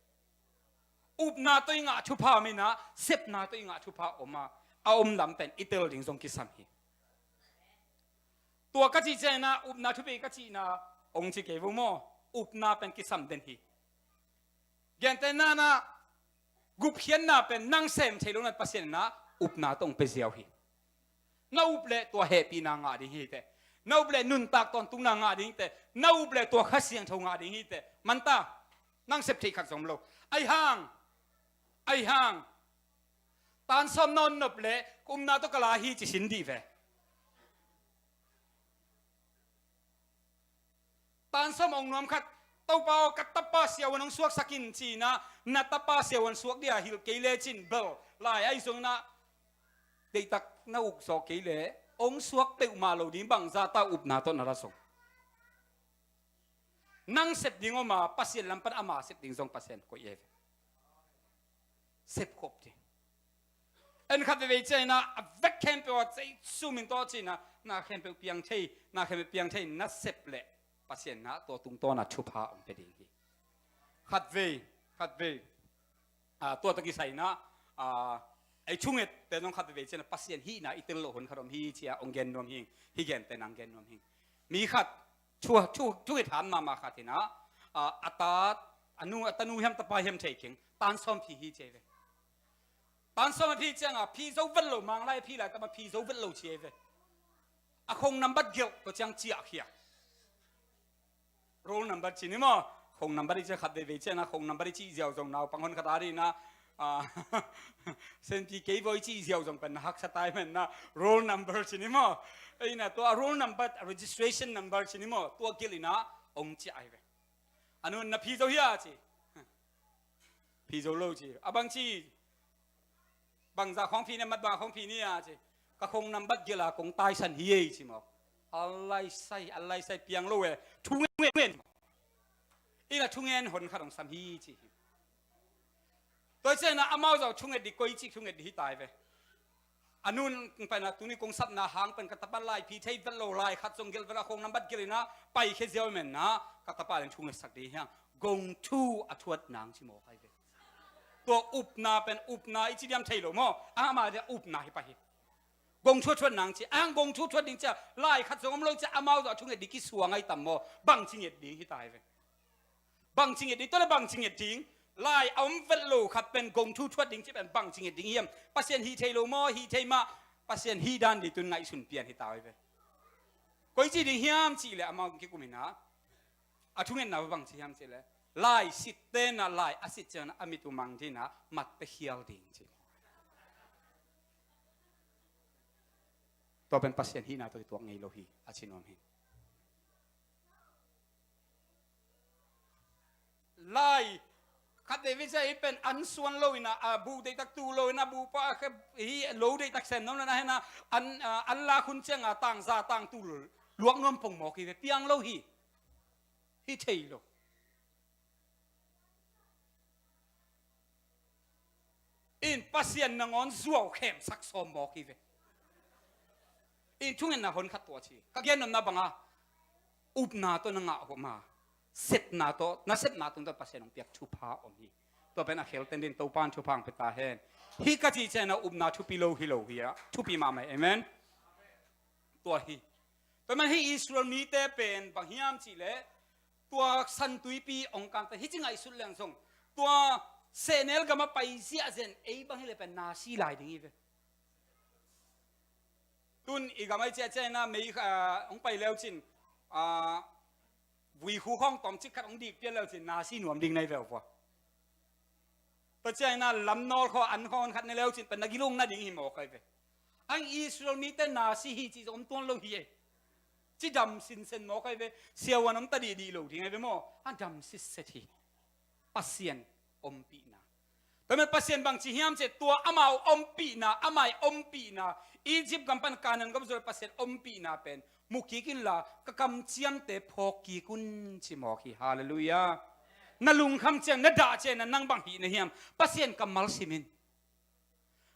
Upna tawh i ngah thupha om inah sepna tawh i ngah thupha om a, a om lam pen i tel ding zong kisam hi. Tua ka cih ciangin ah upna thupi ka cihna hong ci kei vo maw? Upna pen kisam den hi. Gentehna-in ah gupkhiatna pen nang sem thei lo na Pasian inah upna tawh hong pia ziau hi. Na up leh tua hehpihna ngah ding hi teh. Na up leh nuntak tawntungna ngah ding hi teh. Na up leh tua Kha Siangtho ngah ding hi teh. Manta, nang sep theih khat zong om lo. Aihang, aihang. Tan sawm na hon nop leh ka upna tawh ka la hi ci sin dih ve. Tan sawm hong nuam khat, Topa aw, ka tapa siavuan hong suaksak in ci-in ah, na tapa siavuan suak dia hilh kei lecin bel lai ahi zongin ah, deihtak na uk zawh kei leh hong suak peuhmah lo ding bangzah ta upna tawh na la zong. Nang sep ding om a, Pasian lam pan ama sep ding zong Pasian koih e ve. Sepkhop ding. En khat veivei ciangin ah a vek khempeuh a ceih sumin tawh ci-in ah na khempeuh piang thei, na khempeuh piang thei na sep leh Pasian inah tua tungtawn ah thupha hong pia ding hi. Khat vei, khat vei. Ah, tua tawh kisai inah, ah, ei thunget pen zong khat veivei ciangin ah Pasian hihna i tel loh hun khat om hi ci-a hong gen nuam hi. Hih gentehna hong gen nuam hi. Mi khat thu, thu, thunget han mahmah khat inah, ah, a ta, a nu, a tanu hiam tapa hiam thei keng, tan sawm phi hi ci ve. Tan sawm a phi ciangin a phi zo vet lo, Manglai a phi laitak mah phi zo vet lo ci ve. A khong nambat gelh tua ciang ciahkhia. Roll number ci ni maw? Khong nambat i cih khat veivei ciangin a khong nambat i cih ziau zong naupang hon khat a dih inah, ah, Senpi kei vaw i cih ziau zong pen na haksa tai men inah roll number ci ni maw? Ei inah tua roll number, registration number ci ni maw? Tua gelh inah hong ciah hi ve. A nu in na phi zo hia ci. Phi zo lo ci. A bang ci, bangzah khawng phi ni, mat bang khawng phi ni a ci. Ka khong nambat gelh a kong taisan hi ei ci mawk. A laisai, a laisai piang lo e. Thu ngen ngen. Inah thungen hon khat hong sam hi ci hi. Tua ciangin ah amau zong thunget dih, koi cih thunget dih hi tai ve. A nu in pai inah tuni kong sapna hang pen ka tapa lai phi thei vet lo, lai khat zong gelh vet lo, a khong nambat gelh inah paikhia ziau men inah ka tapa in thungetsak dih hiang. Gongthu a thuat nang ci mawk hi ve. Tua upna pen upna i ci diam thei lo maw? Amah dia upna hi pah hi. Gongthu a thuat nang ci, ang gongthu thuat ding cia lai khat zong om lo cia amau zong a thunget dih kisuang ahi tam maw? Bangci nget ding hi tai ve. Bangci nget ding, tua leh bangci nget ding. Lai a om vet lo khat pen gongthu thuat ding ci pen bangci nget ding hiam? Pasian hih thei lo maw? Hih thei mah. Pasian hih dan dih tun ngaihsun pian hi tai ve. Koi ci ding hiam cih leh amau kikum inah a thungetna bangci hiam cih leh lai sitte inah lai a sit ciangin a mit uh mang dih inah mat pia khial ding ci. Tua pen Pasian hihna tawh kituak ngei lo hi a ci nuam hi. Lai khat veivei cia hi pen an suan lo inah, a bu deihtak tu lo inah, bu pa a khe hi lo deihtak sem nuam lo inah, hen a an, a, an lak hun ciang a tangza tangtu luak nuam pong mawk hi ve, piang lo hi. Hi thei lo. In Pasian nangawn zuau khemsak sawm mawk hi ve. In thungetna hon khat tua ci. Ka gen nopna bang a, upna tawh na ngah hom a, sepna tawh, na sepna tungtawn Pasian hong piak thupha om hi. Tua pen a khel ten din Topa in thupha hong pia ta hen. Hih ka cih ciangin a upna thupi lo hi lo hi a, thupi mahmah hi. Amen. Tua hi. Tua man hih Israel mite pen bang hiam cih leh tua San Tuipi hong kamte hih ci ngaihsut leng zong tua sehnel gam a pai ziahziah in ei bang hi leh pen na si lai ding hi ve. Tun i gam a i ciah ciah inah mei, ah, hong pai leu cin, ah, vuikhu khawng tawmcik khat hong dik pian leu cin na si nuam ding na hi ve uh vua. Tua ciang inah lam nawl khaw an khaw hon khat ne leu cin pen na gilung na ding hi mawk ahi ve. Ang Israel mite na si hi cih zong om tuan lo hi e. Cidam sinsen mawk ahi ve. Siavuan om ta dihdih lo ding ahi ve maw? A dam sitset hi. Pasian ompihna. Tua man Pasian bangci hiam cih leh tua amau ompihna, amai ompihna, Egypt gam pan Canaan gam zual Pasian ompihna pen mu kik inla ka kamciamte phawk kik un ci mawk hi. Halleluiah. Na lungkham ciang, na dah ciang, na nang bang hih na hiam? Pasian kammal sim in.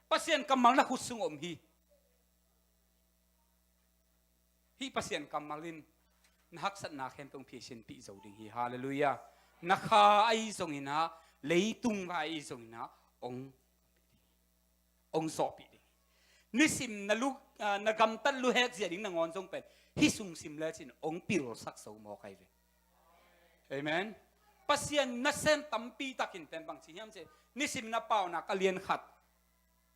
Pasian kammal na khut sung om hi. Hih Pasian kammal in na haksatna khempeuh hong phiasianpih zo ding hi. Halleluiah. Na kha ahi zongin ah, leitung vai ahi zongin ah, hong, hong zawhpih ding hi. Nisim na lu, ah, na gamtat luhek zia ding nangawn zong pen hih sung sim lecin hong pilsak zo mawk ahi ve. Amen. Pasian nasem tampi takin pen bangci hiam cih leh, nisim na Paunak a lian khat,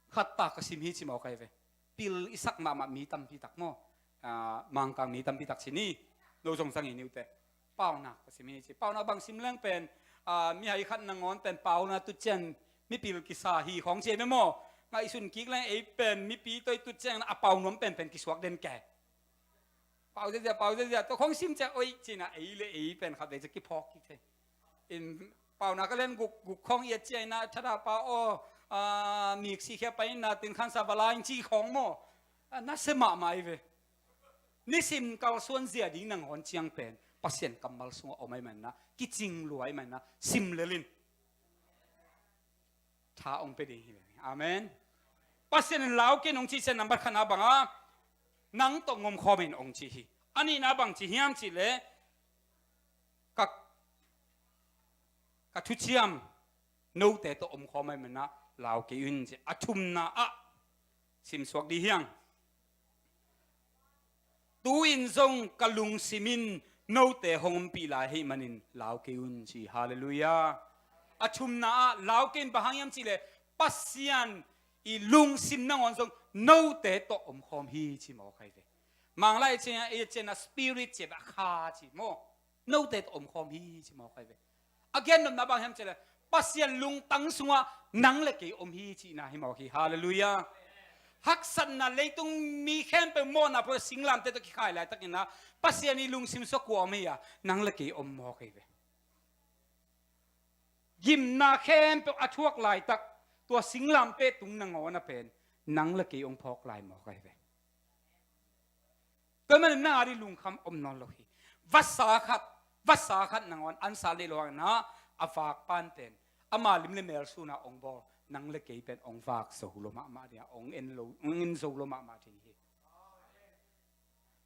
khat ta ka sim hi ci mawk ahi ve. Pil i sak mahmah mi tampi tak maw? Ah, Mangkang mi tampi tak ci ni. No zong zang hi ni uh teh. Paunak ka sim hi ci. Paunak bang sim leng pen, ah, mihai khat nangawn pen paunak tut ciang mipil kisa hi khawng ci hi ve maw? Ngaihsun kik leng ei pen mipi tawh i tut ciang a pau nuam penpen kisuak den ke. Pau ziazia, pau ziazia, tua khawng sim ciang, oi, ci-in ah ei le ei pen khatvei ciang kiphawk kik thei. In Paunak a lian guk, guk khawng i et ciangin ah, Thadahpa aw, ah, mik sihkhia pai in ah, tin khansa va la in ci khawng maw? Ah, nasia mahmah ahi ve. Nisim kalsuan zia ding nangawn ciang pen Pasian kammal sungah om ahih manin ah, kicing lua ahih manin ah, sim lel in. Tha hong pia ding hi ve. Amen. Pasian in lau kei in hong cih ciang, nambat khatna bang a, nang tawh hong omkhawm in hong ci hi. A nihna bang ci hiam cih leh, ka, ka thuciam note tawh omkhawm ahih manin ah lau kei un ci. A thumna ah simsuak dih hiang. Tu-in zong ka lungsim in note hong ompih lai ahih manin lau kei un ci. Halleluiah. A thumna ah lau kei in, bang hang hiam cih leh Pasian i lungsim nangawn zong note tawh omkhawm hi ci mawk ahi ve. Manglai ciang, i ciang a spirit ci a kha ci maw? Note tawh omkhawm hi ci mawk ahi ve. A gennopna bang hiam cih leh Pasian lungtang sungah nang le kei om hi cihna hi mawk hi. Halleluiah. Haksatna, leitung mi khempeuh mawhna pua singlamteh tawh kikhai laitakin ah, Pasian i lungsim sungah kua om hi a, nang le kei om mawk ahi ve. Gimna khempeuh a thuak laitak, tua singlamteh tung nangawn ah pen nang le kei hong phawk lai mawk ahi ve. Tua manin nang a ding lungkham om nawn lo hi. Vasa khat, vasa khat nangawn ansa leh lo hangin ah, a vakpa in pen ama lim le mel sun a hong bawl, nang le kei pen hong vak zo lo mahmah ding a, hong en lo, hong en zo lo mahmah ding hi.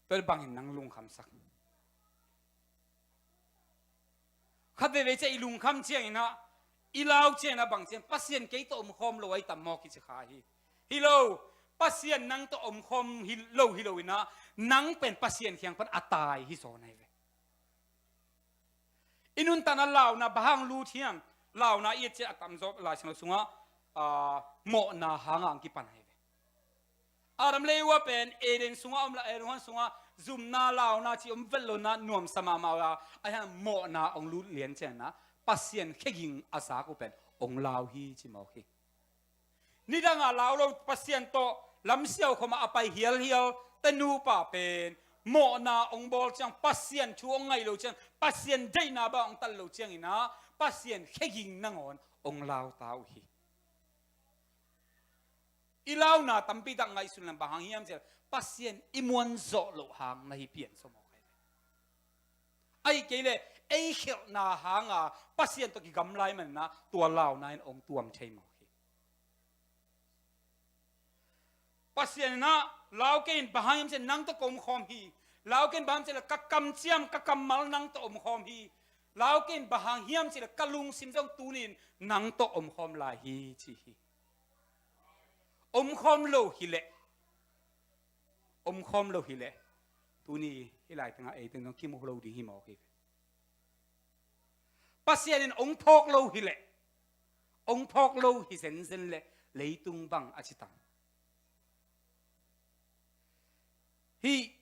Tua bangin nang lungkhamsak. Khat veivei ciang i lungkham ciangin ah, i lau ciangin ah bang ciang, Pasian kei tawh omkhawm lo ahi tam maw kici kha hi. Hi lo, Pasian nang tawh omkhawm hi lo, hi lo in ah, nang pen Pasian kiang pan a tai hi zaw ahi ve. I nuntakna launa bang hang lut hiam? Launa i et ciang a tamzaw Lai Siangtho sungah, ah, mawhna hanga hong kipan ahi ve. Adam le Eva pen Eden sungah om la, Eden huan sungah zumna launa ci om vet lo in ah, nuamsa mahmah uh a, ahi hang mawhna hong lut lian ciangin ah, Pasian khe ging a zak uh pen hong lau hi ci mawk hi. Nidang a lau lo Pasian tawh lamsiau khawm a a pai hialhial te nupa pen mawhna hong bawl ciang, Pasian thu hong ngaih lo ciang, Pasian deihna bang hong tat lo ciangin ah, Pasian khe ging nangawn hong lau ta uh hi. I launa tampi tak ngaihsun leng bang hang hiam cih leh, Pasian i muan zawh loh hang na hi pian sawm aw kai ve. Ahih kei leh ei khelhna hanga Pasian tawh kigamla ahih manin ah tua launa in hong tuam thei mawk hi. Pasian in ah lau kei in, bang hang hiam cih leh nang tawh ka omkhawm hi. Lau kei in, bang hang hiam cih leh ka kamciam, ka kammal nang tawh omkhawm hi. Lau kei in, bang hang hiam cih leh ka lungsim zong tuni in nang tawh omkhawm lai hi ci hi. Omkhawm lo hi leh, omkhawm lo hi leh, tuni hih lai tengah ei teng zong kimu lo ding hi mawk hi. Pasian in hong phawk lo hi leh, hong phawk lo hi zenzen leh leitung bang a ci tam. Hih,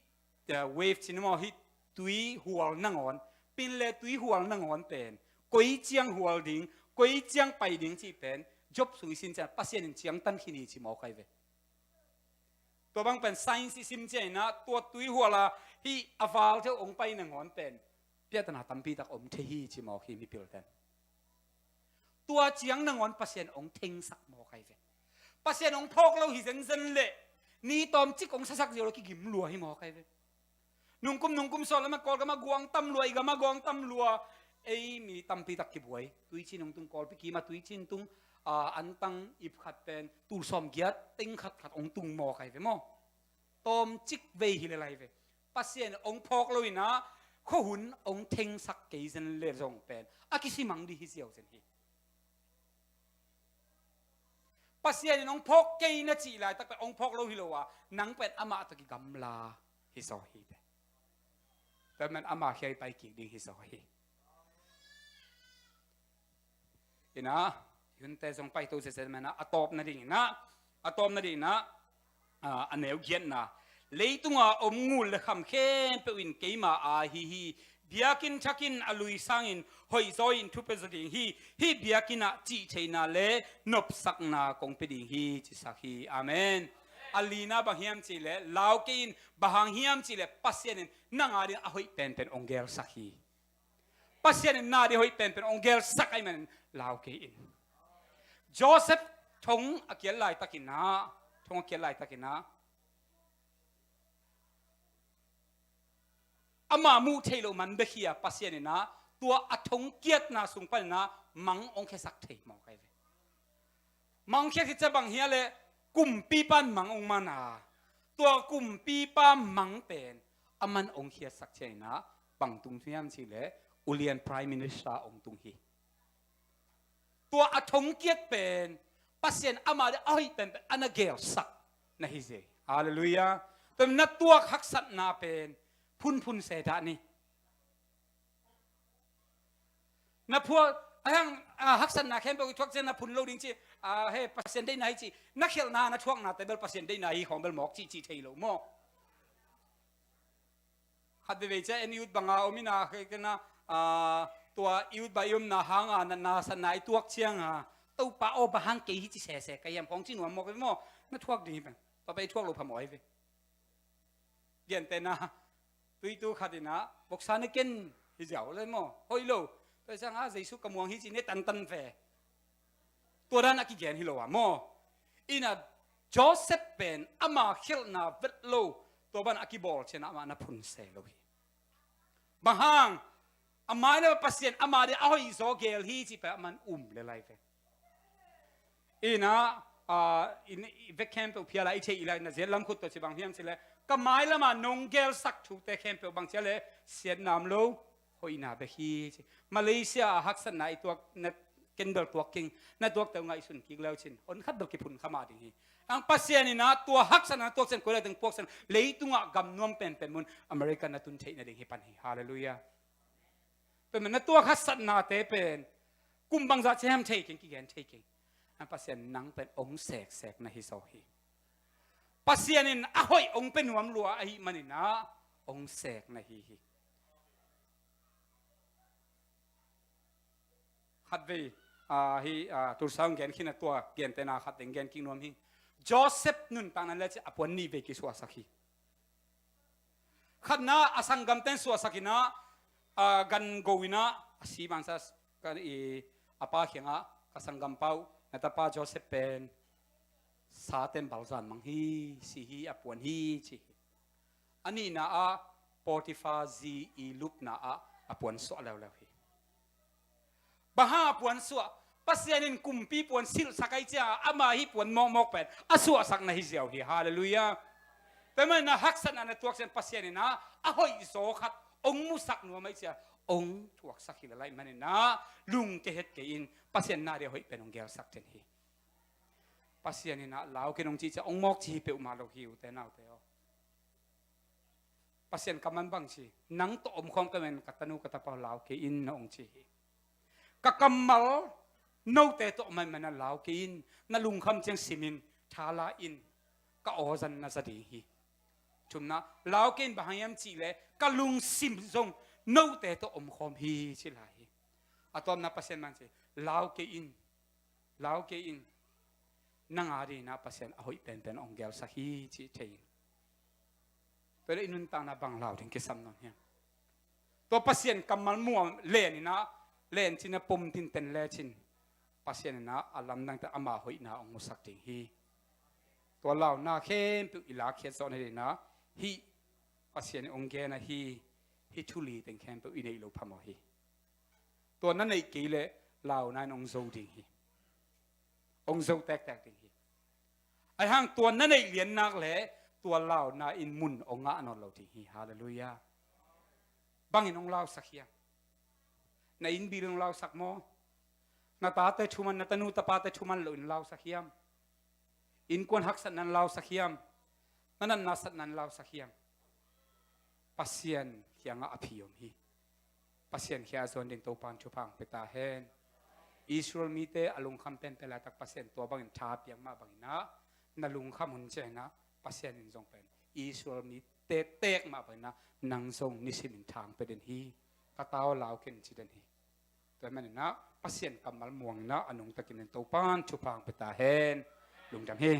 eh, wave ci ni maw, hih tui hual nangawn, pin le tui hual nangawn pen koi ciang hual ding, koi ciang pai ding cih pen Job sung i sin ciang Pasian in ciangtan khin hi ci mawk ahi ve. Tua bang pen science i sim ciangin ah tua tui hual a hih a val theu hong pai nangawn pen piahtana tampi tak om thei hi ci mawk hi mipilten. Tua ciang nangawn Pasian hong thengsak mawk ahi ve. Pasian hong phawk lo hi zenzen leh ni tawmcik hong sasak zia lo kigim lua hi mawk ahi ve. Nungkum nungkum sawt lam ah Kawlgam ah guang tam lua, i gam ah guang tam lua. Ei mi tampi tak kibuai. Tuicin hong tung, Kawlpi kim ah tuicin tung, ah, antang ip khat pen tul sawmgiat teng khat khat hong tung mawk ahi ve maw. Tawmcik vei hi lel ahi ve. Pasian hong phawk lo in ah khuahun hong thengsak kei zen leh zong pen a kisimang ding hi ziau zen hi. Pasian in hong phawk kei na cih laitak pen hong phawk lo hi lo a, nang pen amah tawh kigamla hi zaw hi ve. Tua man ama khia i pai kik ding hi zaw hi. Ina, i hunte zong paito sese mana a tawp nading ina, a tawp nading ina, a, a neu giatna. Leitunga om ngul le kham khempeuh in keima a hi hi. Biakinn thakin a lui sangin hoih zaw in thupia zaw ding hi. Hih biakinn ah cihtheihna le nopsakna kong pia ding hi, cisak hi. Amen. A lina bang hiam cihleh, lau kei in, bang hang hiam cihleh Pasian in nang a ding a hoih penpen hong gelsak hi. Pasian in na ding hoih penpen hong gelsak ahih manin lau kei in. Joseph thong a kial laitakin ah, thong a kial laitakin ah, ama muh theih loh man bek hi a, Pasian in ah tua a thong kiatna sung panin ah mang hong khiasak thei mawk ahi ve. Mang hong khiat hi cia bang hia leh kumpipa in mang hong man a, tua kumpipa mang pen aman hong khiatsak ciangin ah bang tung hiam cihleh ulian Prime Minister hong tung hi. Tua a thong kiat pen Pasian ama ding a hoih penpen a na gelsak na hi zen. Halleluiah. Tua na tuak haksatna pen phunphun se dah ni. Na phuak a hang, a, haksatna khempeuh i thuak ciang na phun lo ding ci, a, he Pasian deihna hi ci, na khialhna na thuaknate bel Pasian deihna hi khawng bel mawk ci, ci thei lo maw? Khat veivei ciang en i ut banga om ina, kei kena, a, tua i ut ba i omna hanga na, na satna i tuak cianga Topa aw, bang hang kei hi ci sese ka hiam khawng ci nuam mawk maw? Na thuak ding hi pen Topa i thuak lo phamawh hi ve. Gentehna, tuitu khat in ah voksa na ken hi ziau le maw, hoih lo. Tua ciang a, Jesu ka muang hi ci ne tantan ve. Tua dan a kigen hi lo a maw. Ina Joseph pen ama khialhna vet lo, tua ban a kibawl ciang amah na phun se lo hi. Bang hang, a mai le Pasian ama ding a hoih zaw gel hi cih pen aman um le lai ve. Ina, a, in, i vek khempeuh phial a i theih i lai na ziat lam khut tawh ci bang hiam cileh, ka mai lama nong gelsak thute khempeuh bang ciah leh siatnam lo, hoihna bek hi ci. Malaysia a haksatna i tuak na ken bel tuak keng, na tuakte uh ngaihsun kik leu cin hon khat bel kiphun kha mah ding hi. Ang Pasian in ah tua haksatna na tuak ciang koi lai teng puak ciang leitungah gam nuam penpen mun America na tun theih nading hi pan hi. Halleluiah. Pen na tuak haksatnate pen kum bangzah ciam thei keng, kigen thei keng. Ang Pasian nang pen ong seksek na hi zaw hi. Pasian in a hoih ong pe nuam lua ahih manin ah ong sek na hi hi. Khatvei, a, hi, a, Tulsa hong gen khin a tua gentehna khat teng gen kik nuam hi. Joseph nuntakna le ci a puan nih vei kisuahsak hi. Khatna a sanggamten suahsak in ah, a, gan go in ah a si mansa ka i a pa kiangah ka sanggampa uh, na tapa Joseph pen saten balzan mang hi, si hi, a puan hi ci hi. A nihna ah Potiphar zi i lupna ah a puan suah leuleu hi. Bang hang a puan suah? Pasian in kumpi puan silhsak ahi ciangah ama hih puan mawkmawk pen a suahsak na hi ziau hi. Halleluiah. Tua manin ah haksatna na tuak ciang Pasian in ah a hoih zaw khat ong musak nuam ahi ciang ong thuaksak hi lel ahih manin ah lungkia het kei in, Pasian na ding a hoih pen ong gelsak den hi. Pasian in ah lau kei in ong cih ciang ong mawk ci hi peuhmah lo hi, ute naute aw. Pasian kammal bang ci, nang tawh omkhawm ka hih manin ka tanu ka tapa aw, lau kei in na ong ci hi. Ka kammal note tawh om ahih manin ah lau kei in, na lungkham ciang sim in, tha la in, ka aw zan na za ding hi. Thumna, lau kei in bang hang hiam cihleh ka lungsim zong note tawh omkhawm hi ci lai hi. A tawpna Pasian bang ci, lau kei in, lau kei in, nang a dingin ah Pasian a hoih penpen ong gelsak hi cih thei in. Tua leh i nuntakna bang lau ding kisam nawn hiam? Tua Pasian kammal muam len in ah, len cin a pom tinten lecin Pasian in ah a lamdang tawh ama hoihna hong musak ding hi. Tua launa khempeuh i lakkhiat zawh nading in ah hih Pasian in hong gen ahi hih thu li teng khempeuh i neih loh phamawh hi. Tua na neih kei leh launa in hong zo ding hi. Hong zo tektek ding hi. Ahi hang tua na neih lian nak leh tua launa in mun hong ngah nawn lo ding hi. Halleluiah. Bangin hong lausak hiam? Na inn bill in hong lausak maw? Na tate thuman, na tanu tapate thuman loh in lausak hiam? Innkuan haksatna in lausak hiam? Na natna satna in lausak hiam? Pasian kiangah a phi om hi. Pasian khia a zuan ding Topa'n thupha hong pia ta hen. Israel mite a lungkham penpen laitak Pasian tua bangin tha piak mah bangin ah na lungkham hun ciangin ah Pasian in zong pen Israel mite tek mah bangin ah nang zong nisimin tha hong pia den hi. Ka ta aw, lau ken ci den hi. Tua ahih manin ah Pasian kammal muangin ah a nungtakin Topa'n thupha hong pia ta hen. Lungdam hi.